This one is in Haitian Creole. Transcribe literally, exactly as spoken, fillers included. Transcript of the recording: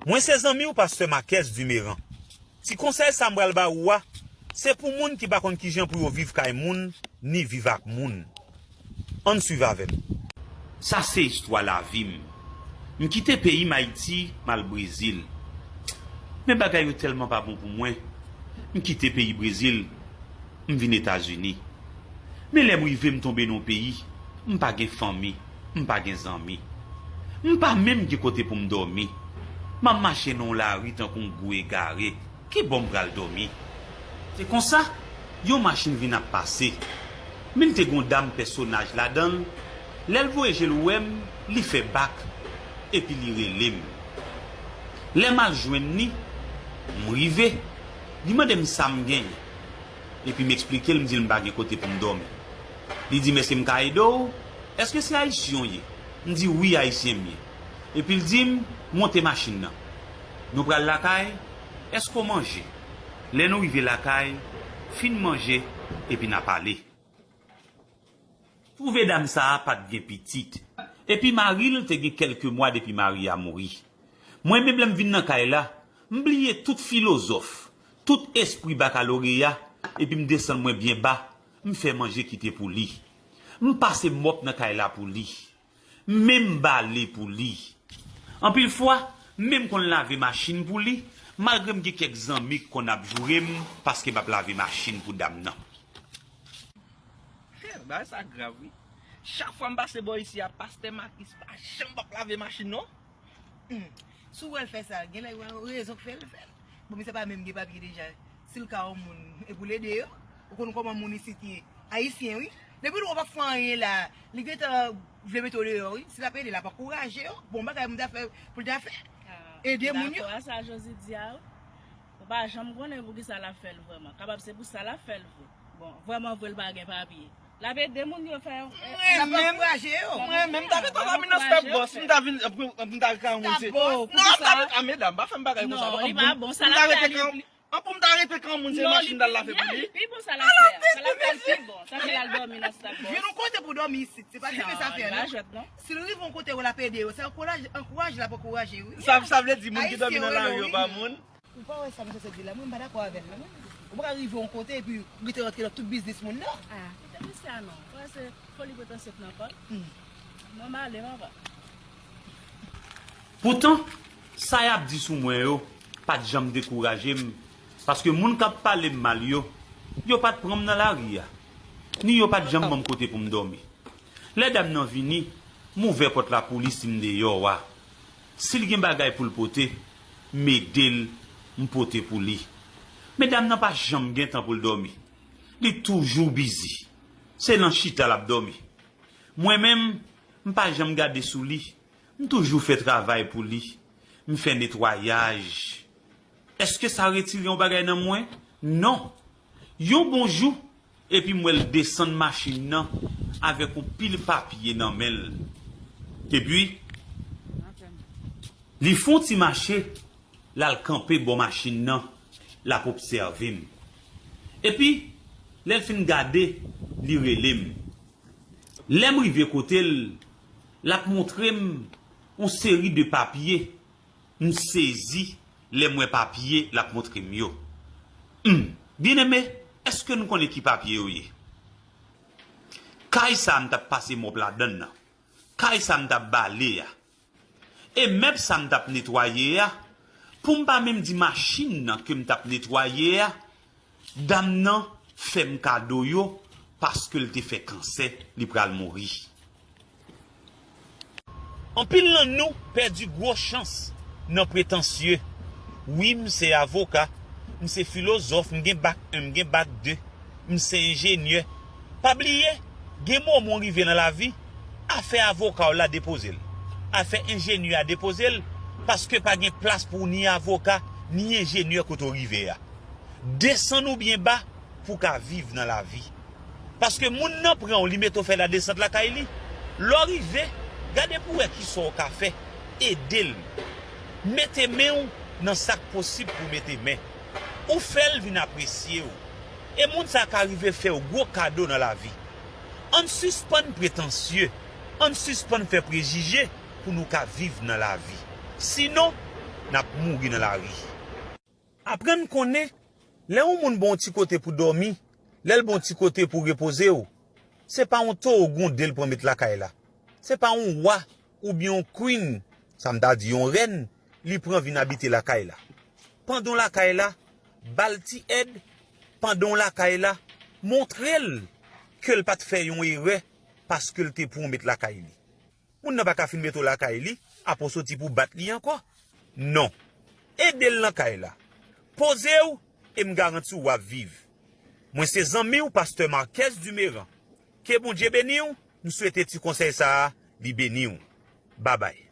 Mwen se zanmi w, Pastè Marques Dumeran. Ti konsèy sa m pral ba ou a, se pou moun ki pa konn kijan pou yo viv kay moun, ni viv ak moun. Ann swiv avè m. Sa se istwa lavi m. M kite peyi m Ayiti, m al Brezil. Men bagay yo tèlman pa bon pou mwen, m kite peyi Brezil, m vin Etazini. Men lè m rive, m tonbe nan yon peyi, m pa gen fanmi, m pa gen zanmi. M pa menm gen kote pou m dòmi. M ap mache nan yon lari tankou yon gwo egare. Ki bò m pral dòmi? Se konsa, yon machin vin ap pase. Men te gen yon dam pèsonaj ladan l. Lè l voye je l wè m, li fè bak, epi li rele m. Lè m al jwenn li, m rive. Li mande m sa m genyen. Epi m eksplike l, m di l m pa gen kote pou m dòmi. Li di m, èske m ka ede w? Èske se ayisyen w ye? M di wi, ayisyen m ye. Epi l di m, monte machin nan. Nou pral lakay, èske w manje? Lè nou rive lakay, fin manje, epi n a pale. Twouve dam sa a pa t gen pitit. Epi mari l te gen kèlke mwa depi mari a mouri. Mwen menm lè m vin nan kay la, m bliye tout filozòf, tout espri bakaloreya, epi m desann mwen byen ba, m fè manje kite pou li. M pase mòp nan kay la pou li. M menm bale pou li. Anpil fwa, m menm konn lave machin pou li, malgre m gen kèk zanmi k konn ap joure m paske m ap lave machin pou dam nan. Bagay sa grav wi. Chak fwa m pase bò isi a, pastè Makis pa janm p ap lave machin non. Hmm. Si w wè l fè sa, genlè gen rezon k fè l fè l. Bon, misye pa menm gen papye deja. Si l ka yon moun, e pou l ede yo. Ou konn kòman moun isit ye. Ayisyen, wi. Depi l wè w p ap fè anyen la, li gentan vle mete w deyò, wi. Si l ap ede, l ap ankouraje yo. Bon bagay pou l ta fè, pou l ta fè. Ede moun yo. Dakò a sa Josie di a, wi. Ou pa janm konnen poukisa l ap fè l vrèman. Kapab se pou sa l ap fè l vre. Bon, vrèman vre l pa gen papye. L ap ede moun yo fè. L ap ankouraje yo. Mwen menm, m ta rete an Minas Stop Boss, m ta vin, m ta rete an moun se. Non, m ta rete an medam, pa fè m bagay konsa. Non, li pa bon, sa l ap fè a li. An pou m ta rete kan moun se machin l al lave pou li. Pi bon sa l ap fè a. Sa l ap fè l pi bon. Tankou l al dòmi nan Stop Boss. Jwenn yon kote pou dòmi isit, se pa ti pès afè non. Si l rive yon kote w l ap ede yo, se ankouraje, ankouraje l ap ankouraje wi. Sa, sa vle di moun ki dòmi nan lari yo pa moun. Ou pa wè sa misye sot di la, mwen m pa dakò avè l non. Ou pa ka rive yon kote epi ou gentan rantre nan tout biznis moun nan. Ah, kite mesye a non. Ou wè se foli pretansye k nan kò l. Mwen m ale papa. Poutan, sa y ap di sou mwen yo pa t janm dekouraje m, paske moun k ap pale m mal yo, yo pa t pran m nan lari a, ni yo pa t janm ban m kote pou m dòmi. Lè dam nan vini, m ouvè pòt la pou li si m deyò a. Si l gen bagay pou l pote, m ede l, m pote pou li. Men dam nan pa janm gen tan pou l dòmi. Li toujou bizi. Se nan chita l ap dòmi. Mwen menm, m pa janm gade sou li. M toujou fè travay pou li. M fè netwayaj. Èske sa retire yon bagay nan mwen? Non. Yon bon jou, epi m wè l desann machin nan avèk yon pil papye nan men l. Epi, li fè yon ti mache, l al kanpe bò machin nan, l ap obsève m. Epi, lè l fin gade, li rele m. Lè m rive kote l, l ap montre m yon seri de papye. M sezi lè m wè papye l ap montre m yo. Humm, byeneme, èske nou konnen ki papye yo ye? Kay sa a m t ap pase mòp ladan l nan. Kay sa a m t ap bale a. E mèb sa a m t ap netwaye a. Pou m pa menm di machin nan ke m t ap netwaye a, dam nan fè m kado yo paske l te fè kansè, li pral mouri. Anpil nan nou pèdi gwo chans nan pretansye. Wi, m se avoka, m se filozòf, m gen bak en, m gen bak de, m se enjenyè. Pa bliye, gen moman w rive nan lavi, afè avoka w la depoze l. Afè enjenyè a depoze l, paske pa gen plas pou ni avoka, ni enjenyè kote w rive a. Desann ou byen ba pou w ka viv nan lavi. Paske moun nan pran w, li mete w fè ladesant lakay li. Lè w rive, gade pou w wè kisa w ka fè. Ede l. Mete men w nan sa k posib pou w mete men. Ou fè l vin apresye w. E moun sa a ka rive fè w gwo kado nan lavi. Ann sispann pretansye. Ann sispann fè prejije pou nou ka viv nan lavi. Sinon, n ap mouri nan lari. Aprann konnen, lè yon moun ba w yon ti kote pou dòmi, lè l ba w yon ti kote pou repoze w, se pa yon towo gwonde l pran met lakay la. Se pa yon wa oubyen yon queen, sa m ta di yon rèn, li pran vin abite lakay la. Pandan w lakay la, ba l ti èd, pandan w lakay la, montre l ke l pa t fè yon erè paske l te pran w met lakay li. Moun nan pa ka fin mete w lakay li, apre w soti pou w bat li ankò. Non. Ede l nan kay la. Poze w, e m garanti w w ap viv. Mwen se zanmi w, pastè Marquez Dumeran. Ke Bondye beni w, m swete ti konsèy sa a, li beni w. Babay.